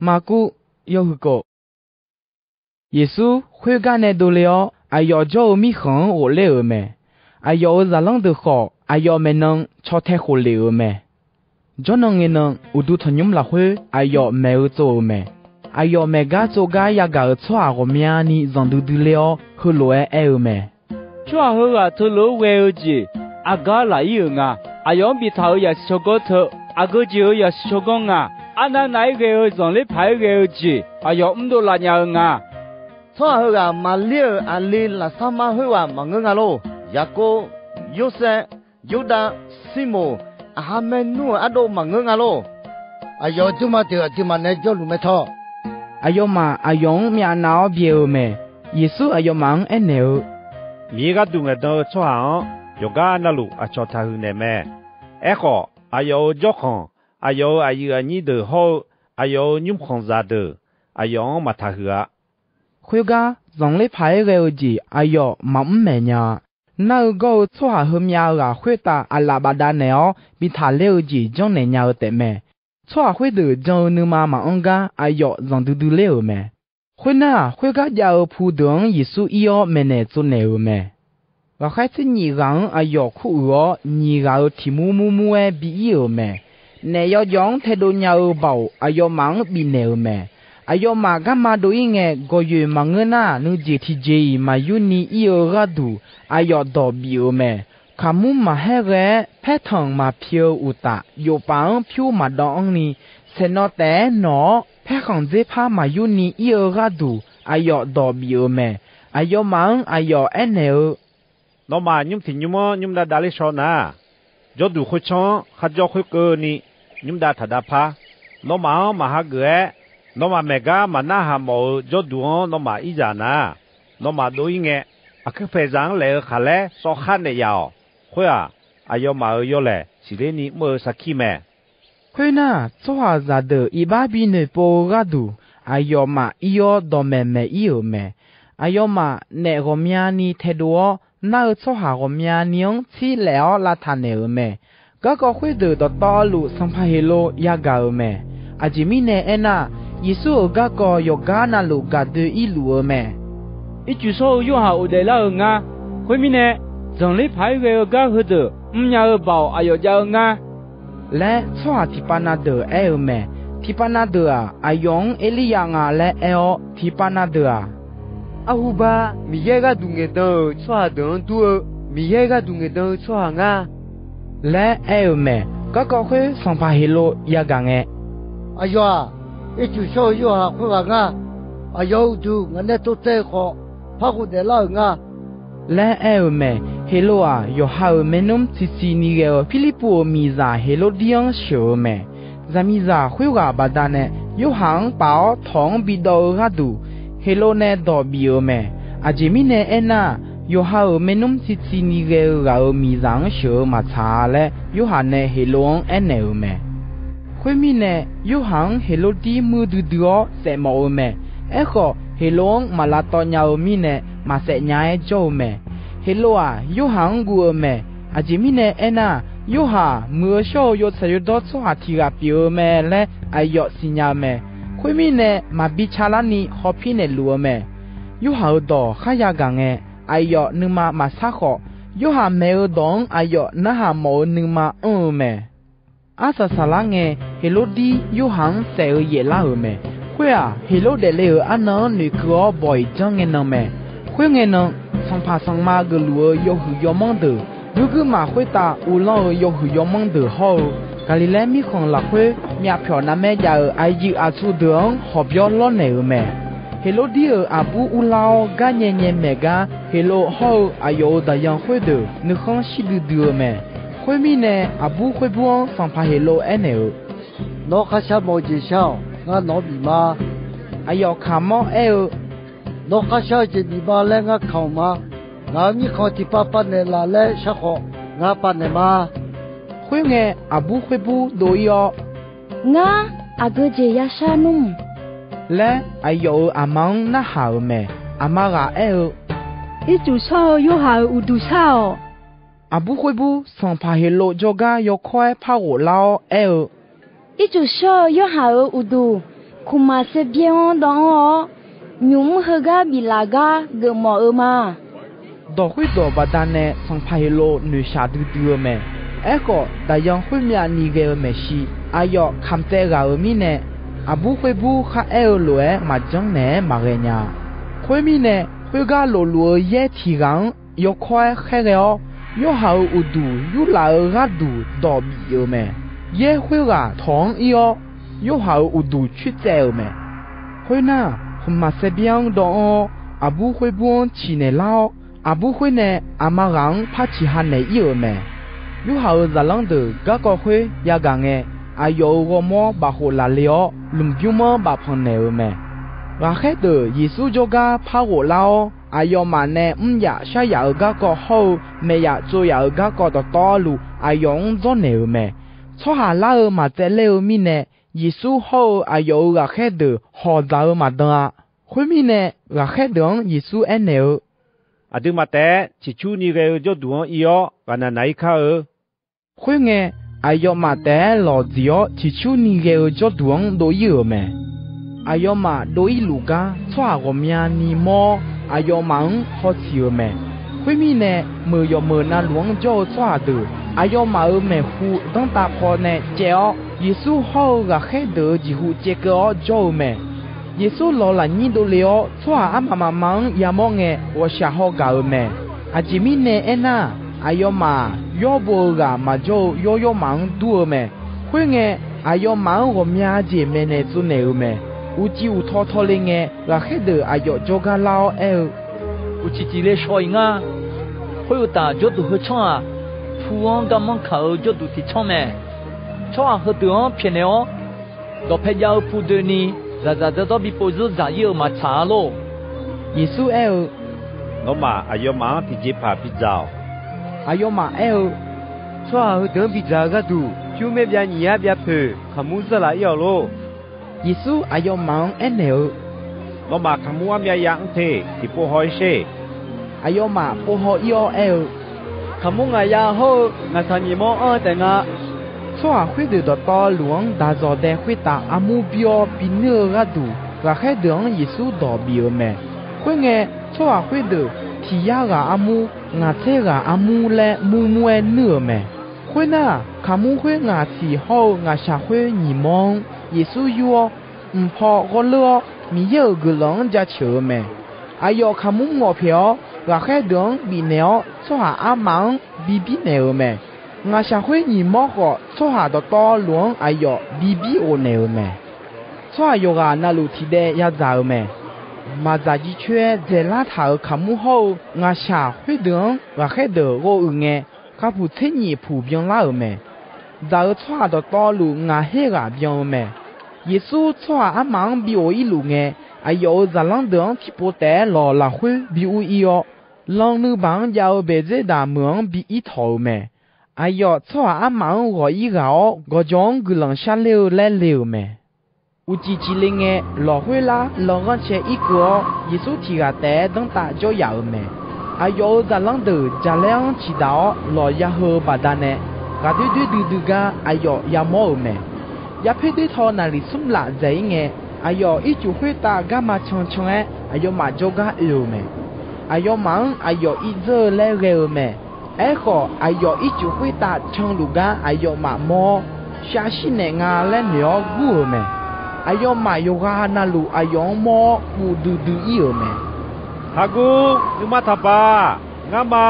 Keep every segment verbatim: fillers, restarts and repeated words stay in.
Maqkuv, yawhuiq kawf. Yeqsur khoergar nae dovle-awr, aqyawf jawr-eu mirkhanq-anr ghofler-euq mae. Aqyawf-euq zaqlanr deuq khawf, aqyawf maeqnan caw tae khof lef-euq mae. Jawrnan ngaenan, uqduq tanqnymr lafkhoer aqyawf maeq-eu tsov-euq mae. Aqyawf maeq gar tsov gar yagaq-euq tsawrhaq ghawqmyani zanqdui dui ler-awr, heulof-aer aer-eu mae. Tsawrhaq heughaq teulof-aer ghae-eu jeq aqgar laf ir-euq nga. Aqyawf-anr biftaq-euq zaqsiq tsawrganr teu, aqgeu jeq-euq zaqsiq tsawrganr nga. Arnavnav-aer ghae-eu zanqler paq-aer ghae-eu jeq aqyawf mrdov laf nya-eu nga. Tsawrhaq heughaq maqlir-euq aqli lafsar mar khoerghaq maqngeur nga lor. Yaqkov, Yorsaev, Yurdav, Sirmoq, aqha maernmr-euq ardov maqngeur nga lor. Aqyawf-euq duima deuq aqduimaf nae jawrluf mae tawr. Aqyawfmaf aqyawf-anr myavnav-awr byae-eu mae. Yeqsur aqyawfmaf-anr aernaeq-eu, Miqyaer gharduq ngaeqdan-eu tsawrhaq-anr, yawqgar navluf aqcawq taqhuiq naeq mae. Aerkhawf, aqyawf-euq jawrkhanq, aqyawf-euq aqyuif aqnyir deuq hawr-eu, aqyawf-euq nymrkhanqzaq deuq, aqyawf-anr maqtaqhuiq-a. Khoergar, zanqler paq-aer ghae-eu jeq aqyawf maqmr maeq nya-a. Nar-eu gawr-eu tsawrhaq heumyav ghaq khoertav aqlaf bafdav naeq-awr bi taqler-eu jeq janrnaeq nya-eu taefmae. Tsawrhaq khoerdeuq jan-eu nuima maqanr gar aqyawf zanqdui dui ler-euq mae. Khoernar, khoergar jav-eu pu deuq-anr Yeqsur ir-awr maeqnaeq tsovnaeq-euq mae. Ghaqkhaer tser nyif ghaq-anr aqyawf kuruiq-awr, nyiq ghaq-euq tiq mur mur mur-aer bi ir-euq mae. Naef yawjawf-anr taedov nya-eu baoq aqyawfmaf-anr bifnaeq-euq mae. Aqyawfmaf garma dov ir ngae, gawqyoeq maqngeur nar, nuijeq tiqjeq-iq maqyur ni ir-eu gharduq aqyawf dawq bif-euq mae. Kaqmur maqhaer ghae-aer paertanq maqpi-eu uqtaf, yofpaf-anr pyur maqdawv anr ni, saeqnawv taef-aer nawq-awr, paerkhanq dzerpar maqyur ni ir-eu gharduq aqyawf dawq bif-euq mae. Aqyawfmaf-anr aqyawf aernaeq-eu, Nawmaf nymr tiq nymr-anr nymr dav dav ler shaw nar, jawrduq khoertsanr-anr kharjawr khoerkeuvni nymr dav taq dav par. Nawmaf-anr maq hageuf-aer, nawmaf maeq gar maq narhaq mawf-eu jawrduq-anr nawmaf ir zaq nar, nawmaf dov ir ngae, aqkuir paeqzaq-anr laef-eu khaqlaer sawv khar naeq yaf-awq. Khoer-aq, aqyawfmaf-euq yawlaeq siqler ni mr-eu sarkir mae. Khoernar, tsawrhaqzaq deuq iq bar binoeq pov-eu gharduq, aqyawfmaf ir-awr dawqmaeq maeq ir-euq mae. Aqyawfmaf naef ghawqmyani taedov-awr, nar-eu tsawrhaq ghawqmyani-anr tsir laef-awr lavtaq naeq-euq mae. Garkawv khoerdeuq dawqtawvluf sanqpaq Heqlov yagaq-euq mae. Aqjeq mirnae aernar, Yeqsur-euq garkawv yawqgar navluf gaqdoe irluf-eu mae. Ircuf shawr-eu Yorhaq ghofdaef lar-euq ngar. Khoermirnae, zanqler paq-aer ghae-eu gar heudeuq mrnya-eu baoq aqyawf jav-eu ngar laer, tsawrhaq tiqpav na deuq aer-eu mae. Tiqpav na deuq-aq, aqyawf-anr Erliryav nga laer aer-awr, tiqpav na deuq-aq, Arhuba, Miqyaer gharduq ngaeqdan-euq tsawrhaq deuq-anr dur-eu, Miqyaer gharduq ngaeqdan-eu tsawrhaq ngar laer aer-euq mae. Garkawv khoer sanqpaq Heqlov yagaq ngae, Aqyawf-aq, ircuf shawr-eu Yorhaq khoerghaq ngar. Aqyawf-euq uqduq ngaq nae tov tsaev-eu khawf, par ghofdaef lar-euq nga laer aer-euq mae. Heqlov-aq, yawqha-euq maernmr ciqciv ni ghae-eu Pirlirpuv-euq miqzaq Heqlovdir-anr sheuq-eu mae. Zaqmiqzaq khoerghaq baqdanae Yorhaq-anr paf-awr tawq-anr bidawv-eu gharduq, Heqlov nae dawq bif-euq mae. Aqjeq mirnae aernar, yawqha-euq maernmr ciqciv ni ghae-eu ghaq-euq miqzaq-anr sheuq-eu maqtsaq-a laer, Yorhaq nae Heqlov-anr aernaeq-euq mae. Khoermirnae, Yorhaq-anr Heqlovdir muir duidui-awr saef mawf-eu mae. Aerkhawf, Heqlov-anr maq lavtawv nya-eu mirnae, maq saef nya-aer jawr-eu mae. Heqlov-aq, Yorhaq-anr guv-eu mae. Aqjeq mirnae aernar, Yorhaq muiq-eu shawr-eu yawtsaq yawdawr tsawrhaq tiq ghaq pyeuf-eu mae laer aqyawf siqnya-eu mae. Khoermirnae, maqbi ca larni hawpir naeqluf-eu mae. Yorhaq-euq dawq kharya gaq ngae, aqyawf nuima maqsar khawf, Yorhaq maeq-eu dawq-anr aqyawf narhaq mawf-eu nuima anr-eu mae. Arsaq saqlar ngae, Heqlovdir Yorhaq-anr saef-eu yaeflar-euq mae. Khoer-aq, Heqlov daefle-euq arnan-anr noeqkeuv-awr bawq-iq janr ngae nan mae. Khoerngae nan, sanqpaq sanqma geufluf-eu yawhuiq yawmanr deuq, guirguirmaf khoertav uvlanr-eu yawhuiq yawmanr deuq hawr-eu, Gaqliqlaer mirkhanq lafkhoer myavpyawq navmaer jav-eu aqyuif aqtsu deuq-anr hawqbyawr lawrnaeq-euq mae. Heqlovdir-euq aqbur urlar-awr, garnyae nyae maeq gar, Heqlov hawr-eu aqyawf-euq daqyan khoerdeuq nuikhanr shir duidui-eu mae. Khoermirnae, aqbur khoerbur-anr sanqpaq Heqlov aernaeq-eu, Nawr kharshar mawf-eu jeq shar-awq. Ngar nawq-anr bif ma. Aqyawf kamq-awr aer-eu, Nawr kharshar-eu jeq bif ma laer ngar kamq ma. Ngaq-euq mirkhanq tiqpav pav naeqlaf laer shar khawf, ngar pav naeq ma. Khoerngae, aqbur khoerbur dov ir-awr, Ngar aqgeu jeq ya shar nmr laer, aqyawf-euq aqma-anr narhaq-euq mae. Aqma ghaq aer-eu, Ircuf shawr-eu Yorhaq-euq uqduq shar-awq. Aqbur khoerbur sanqpaq Heqlov jawrgar yawkawr-aer par ghoflar-awr aer-eu, Ircuf shawr-eu Yorhaq-euq uqduq Khmqmaq saevbyaer-anr dawv-anr-awr, nymq mr heugar biflaf gar geufmawf-eu ma. Dawq khoerdawq baqdanae sanqpaq Heqlov noeqshaq duidui-eu mae. Aerkhawf, daqyan khoermyav ni ghae-eu maeqshi, aqyawf kamq tsaev ghaq-euq mirnae, aqbur khoerbur kharaer-eu lof-aer maqjanr naeq-aer maqghae nya-a. Khoermirnae, khoergar lofluf-eu yaer tiq ghaq-anr yawkawr-aer khaerghae-awr, Yorhaq-euq uqduq yurlaf-eu gharduq dawq bif-euq mae. Yaer khoerghaq tawq-anr ir-awr, Yorhaq-euq uqduq coertsaev-euq mae. Khoernar, khmqmaq saevbyaer-anr dawv-anr-awr, aqbur khoerbur-anr ciqnaeq lar-awr, aqbur khoer nae aqma ghaq-anr par ciqha naeq ir-euq mae. Yorhaq-euq zaqlanr deuq garkawv khoer yagaq ngae, aqyawf-euq ghawrmawr bafkhof laf le-awr, lmqbymr-anr bafpanq naeq-euq mae. Ghaqkhaer deuq Yeqsur jawrgar par ghoflar-awr, aqyawfmaf nae mr yaf shar yaf-euq garkawv hawr-eu maeq yaf tsov yaf-euq garkawv dawqtawvluf aqyawf-anr dzawrnaeq-euq mae. Tsawrhaq lar-eu maq tsaevler-eu mirnae, Yeqsur hawr-eu aqyawf-euq ghaqkhaer deuq hawq dzaq-eu maq dan-a. Khoermirnae, ghaqkhaer deuq-anr Yeqsur aernaeq-eu, Aqduimaf taef-aer ciqcurni ghae-eu jawrduq-anr ir-awr, ghaqnaq naq-ir kar-eu. Khoerngae, aqyawfmaf taef-aer lawq dziq-awr ciqcurni ghae-eu jawrduq-anr dov-ir-euq mae. Aqyawfmaf dov-ir luf gar tsawrhaq ghawqmyani mawr-awr, aqyawfmaf-anr hawsiq-euq mae. Khoermirnae, meuq yawqmeuq na luf-anr jawr-eu tsawrhaq deuq aqyawfmaf-euq maeqhu danrtav paw nae caev-awr, Yeqsur hawr-eu ghaqkhaer deuq-euq jeqhu caevkeuv-awr jawr-eu mae. Yeqsur lawq lafnyir dovle-awr, tsawrhaq armaf mafma-anr yamawr ngae, ghawqshaq haw gaq-euq mae. Aqjeq mirnae aernar, aqyawfmaf-aq, yawr bo-eu ghaq maqjawr-eu yawr yawrmaf-anr dur-eu mae. Khoerngae, aqyawfmaf-anr ghawqmya jeq maeqnaeq tsovnaeq-euq mae. Uqcif uqtaw tawle ngae, ghaqkhaer deuq aqyawf jawrgar lar-awr aer-eu, Uqcif cifle shaw-iq nga. Khoeruqtaf, jawrduq heu tsanr-aq, pu-anr garmanr kaq-eu jawrduq tiq tsanr mae. Tsawrhaq heudeuq-anr pyaeqnaeq-awr, dawqpae jav-eu pu doeni, dzaqdzaq dzawrdawr bi pov dzeur dzaq-ir-eu maqtsaq-a lor. Yeqsur aer-eu, Nawmaf aqyawfmaf-anr tiqjeqpaq bidzaq-awq. Aqyawfmaf aer-eu, Tsawrhaq heudeuq-anr bidzaq-eu gharduq, pyur maer byav nyiq yar byav poeq kaqmur zanrlaf-ir-awq lor. Yeqsur aqyawfmaf-anr aernaeq-eu, Nawmaf kaqmur armyav ya mr te. Tiqpov haw-ir sher. Aqyawfmaf pov haw-ir-awr aer-eu, Kaqmur ngaq ya hawr-eu ngaqshaq nyiq mawr anr-eu taef nga. Tsawrhaq khoerdeuq dawqtawvluf-anr daqzawq dae khoertav armur bir-awr bi nuir-eu gharduq, ghaqkhaer deuq-anr Yeqsur dawq bif-euq mae. Khoerngae, tsawrhaq khoerdeuq tiq yar ghaq armur, ngaq tser ghaq armur laer murmur-aer nuir-euq mae. Khoernar, kaqmur khoer ngaq tiq hawr-eu ngaqshaq khoer nyiq mawr-anr Yeqsur yur-awr, mq paw ghawrleur-awr, Miqyaer-euq guiqlanq-anr jaceuq-eu mae. Aqyawf kaqmur ngawq pyaeq-awr, ghaqkhaer deuq-anr bifnaeq-awr, tsawrhaq armaf-anr bibir naeq-euq mae. Ngaqshaq khoer nyiq mawr khawf, tsawrhaq dawqtawvluf-anr aqyawf bibir ghofnaeq-euq mae. Tsawrhaq yawqghaq na luf tiq daev yadzaq-euq mae. Maqdzaq jircoer-aer dzaeqlar taq-euq kaqmur hawr-eu ngaqshaq khoerdeuq-anr ghaqkhaer deuq ghov uiq ngae, khavpuq tser nyif puq byanlar-euq mae. Dzaq-eu tsawrhaq dawqtawvluf ngaq her ghaq byan-eu mae. Yeqsur tsawrhaq armaf-anr bi of-ir luf ngae, aqyawf-euq zaqlanr deuq-anr tiqpov taef-aer lawq lafkhoer bi ur-ir-awr, lan nuibaq-anr jav-eu Beqdzerdaq meuq-anr bi ir tawq-euq mae. Aqyawf tsawrhaq armaf-anr ghawq-ir ghaq-awr, gawqjawq-anr guiqlanq sharler-eu laer le-euq mae. Uqcif cifle ngae, lawq khoer lar lan ghanrcae irkeuv-awr, Yeqsur tiq ghaq taef-aer danrtav jawr yaf-euq mae. Aqyawf-euq zaqlanr deuq jaqlaer-anr ciqdaq-awr lawq ya heu-eu baqdanae, ghaqdoer doer duidui gar aqyawf yamawr-euq mae. Yapoer doer taw naqliq smr laf dzaeq-ir ngae, aqyawf ircuf khoertav garma cancan-aer aqyawfmaf jawrgar oe-euq mae. Aqyawfmaf-anr aqyawf ir dzeur-eu laer ghae-eu mae. Aerkhawf, aqyawf ircuf khoertav canluf gar aqyawfmaf mawr-awr, shavshir naeq nga laer noeq-awr gur-euq mae. Aqyawfmaf yawqghaq na luf aqyawf-anr mawr-awr, guv duidui-ir-euq mae. Taqguv, nuima taqbaq, ngar ma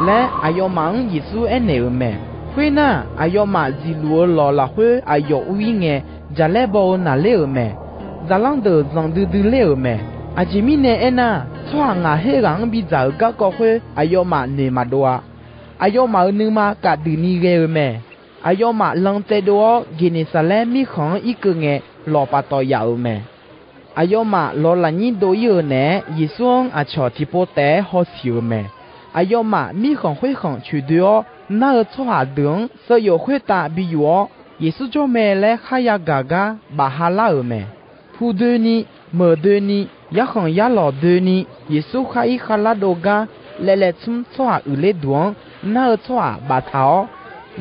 laer, aqyawfmaf-anr Yeqsur aernaeq-euq mae. Khoernar, aqyawfmaf ziqluf-eu lawq lafkhoer aqyawf ur-ir ngae, jaqlaer baw-eu naqler-euq mae. Zaqlanr deuq zanqdui dui ler-euq mae. Aqjeq mirnae aernar, tsawrhaq ngaq her ghaq-anr bidzaq-euq garkawv khoer aqyawfmaf noeq maqdov-a. Aqyawfmaf-euq nuima kafduiq ni ghae-eu mae. Aqyawfmaf lan tsaevdov-awr, Geqneqsaqlaer mirkhanq-anr irkeuv ngae, lawq paftawf yaf-euq mae. Aqyawfmaf lawq lafnyir dov-ir-euq naeq-aer, Yeqsur-anr aqcawq tiqpov taef-aer hawsiq-euq mae. Aqyawfmaf mirkhanq khoerkhanq coeqdoe-awr, nar-eu tsawrhaq deuq-anr seuv yof khoertav bi yuf-awr, Yeqsur jawr mae laer kharya gaq gar baf ha lar-euq mae. Pu doeni, meuq doeni, yarkhanq yarlawq doeni, Yeqsur khar ir kharlar dov gar laev laev tsmr tsawrhaq uiqler duq-anr nar-eu tsawrhaq baftaq-awr,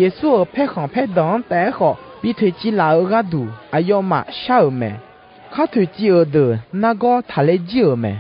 Yeqsur-euq paerkhanq paerdanq-anr taef-aer khawf, bi toeqciv laf-eu gharduq aqyawfmaf shar-euq mae. Khar toeqciv-euq deuq nargawr taqler jir-euq mae.